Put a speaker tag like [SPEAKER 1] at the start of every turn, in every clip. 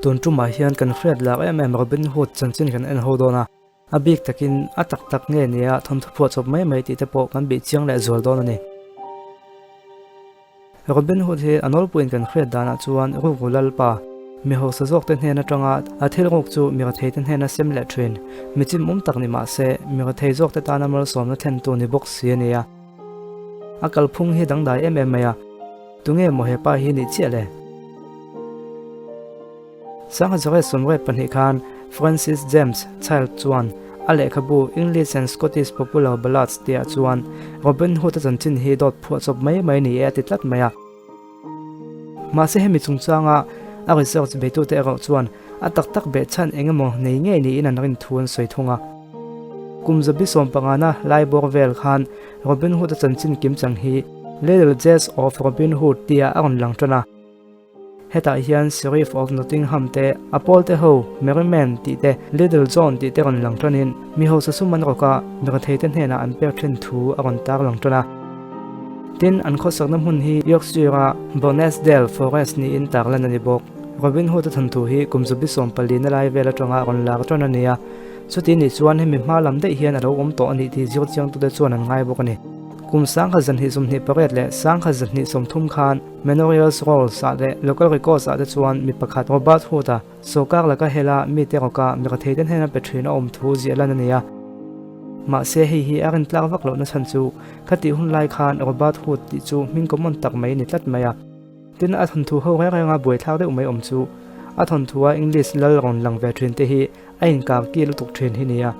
[SPEAKER 1] Tun tumah hian kan hriat lak em em Robin Hood chanchin kan en ho dawn a, a bik takin a tak tak nge nia thawnthu phuah chawp mai mai tih te pawh kan bih chiang leh zual dawn a ni. Robin Hood hi a nawlpuiin kan hriat danah chuan rukru lalpa, mi hausa zawkte hnen atanga a thil ruk chu mi retheite hnena sem leh thin, mi chimawm tak ni mah se mi rethei zawkte tana malsawmna thlentu ni bawk si a ni a. A kalphung hi dangdai em em mai a, tunge maw hepa hi nih chiah le? Sangha Zawreh 22 khan Francis James Child chuan a lehkhabu English and Scottish Popular Ballads tihah chuan Robin Hood-a chanchin hi dawt phuah chawp mai mai ni e a ti tlat mai a. Mahse hemi chungchanga a research beitute erawh chuan a tak tak beh chhan eng emaw nei ngei niin an rin thu an sawi thung a. Kum zabi sawmpangana lai bawr vel khan Robin Hood-a chanchin kimchang hi Little Jess of Robin Hood tihah a rawn lang tan a. Hetah hian Sheriff of Nottingham te, a pawlte ho, Merryman tih te, Little John tih te rawn lang tanin mi hausa sum an rawk a, mirethei te hnenah an pek thin thu a rawn tar lang tan a. Tin, an khawsakna hmun hi Yorkshire-a Bonesdale Forest niin tarlan a ni bawk. Robin Hood-a thawnthu hi kum zubi 14 na lai vel atanga rawn lar tan a ni a, chuti nih chuan hemi hma lam daih hian a lo awm tawh a nih tih zir chiangtute chuan an ngai bawk a ni. Kum 1228 leh 1230 khan Manorials Rolls ah leh Local Records ah te chuan mi pakhat Robert Hood-a sawrkar laka hela mite rawka mi retheite hnena pe thin a awm thu ziah lan a ni a. Mahse hei hi a rintlak vak lohna chhan chu khatih hun lai khan Robert Hood tih chu hming common tak mai a ni tlat mai a. Tin a thawnthu ho reng renga buaithlak deuh mai awm chu a thawnthua English lal rawn lang ve thin te hi a inkar ki lutuk thin hi nia.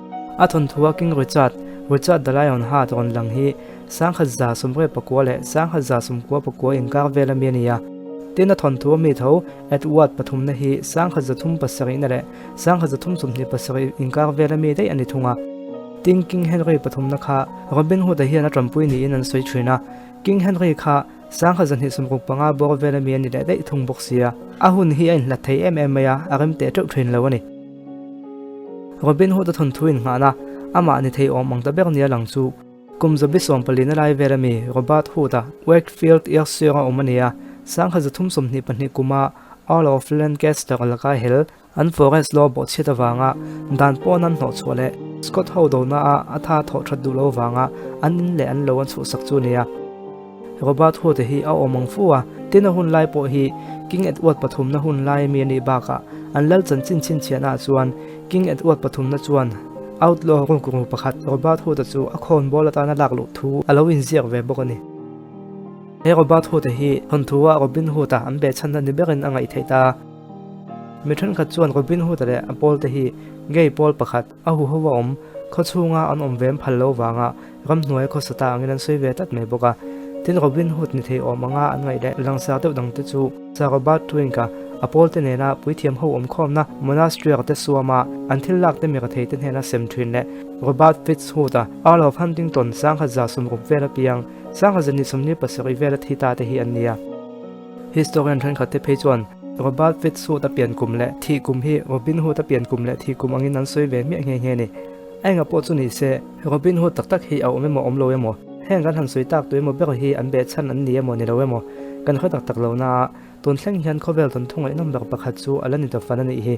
[SPEAKER 1] A thawnthua King Richard, Richard the Lion Heart rawn lang hi 1199 leh 1199 inkar vel ami a ni a. Tin a thawnthua mi tho Edward pathumna hi 1307 na leh 1327 inkar vel ami daih a ni thung a. Tin King Henry pathumna kha Robin Hood-a hian a tanpui niin an sawi thin a. King Henry kha 1265 bawr vel ami a ni leh daih thung bawk sia. A hun hi a inhlat thei em em mai a, a rem teh teuh thin lo a ni. Robin Hood-a thawnthu innghahna, amah ni thei awm ang ta ber nia lang chu kum zabi 14 na lai vel ami Robert Hood-a Wakefield, Yorkshire-a awm a ni a, 1322 kuma Earl of Lancaster laka hel An forest law bawhchhiat avanga dan pawn an hnawhchhuah leh Scott ho dona-a a tha thawh that duh lo avanga an in leh an lo an chhuhsak chu a ni a. Robert Hood-a hi a awm ang fu a, tin a hun lai pawh hi King Edward pathumna hun lai ami a nih bakah an lal chanchin chhinchhiahnaah chuan King Edward pathumna chuan outlaw rukru pakhat Robert Hood-a chu a khawnbawl atana lak luh thu a lo inziak ve bawk a ni. He Robert Hood-a hi thawnthu-a Robin Hood-a an behchhanna ni berin a ngaih theih ta. Mi thenkhat chuan Robin Hood-a leh a pawlte hi gay pawl pakhat a huho a awm khaw chhunga an awm vem phal lo vanga ramhnuai khawsa ta angin an sawi ve tlat mai bawk a. Tin, Robin Hood ni thei awm anga an ngaih leh langsar deuh dangte chu Sir Robert Twink-a a pawlte nena puithiam ho awmkhawmna monastery te suama an thil lakte mi retheite hnena sem thin leh Robert Fitzhood-a Earl of Huntington 1160 vel apiang 1227 vela thi ta te hi an ni a. Historian thenkhat te phei chuan Robert Fitzhood a pian kum leh thih kum hi Robin Hood a pian kum leh thih kum angin an sawi ve miah nghe nghe a ni. A enga pawh chu ni se, Robin Hood tak tak hi a awm emaw awm lo emaw, heng kan han sawi tak tu emaw ber hi an beh chhan an ni emaw ni lo emaw, kan hre tak tak lo na a, tun thleng hian khawvel tawn thungaih nawm ber pakhat chu a la ni ta fan a nih hi.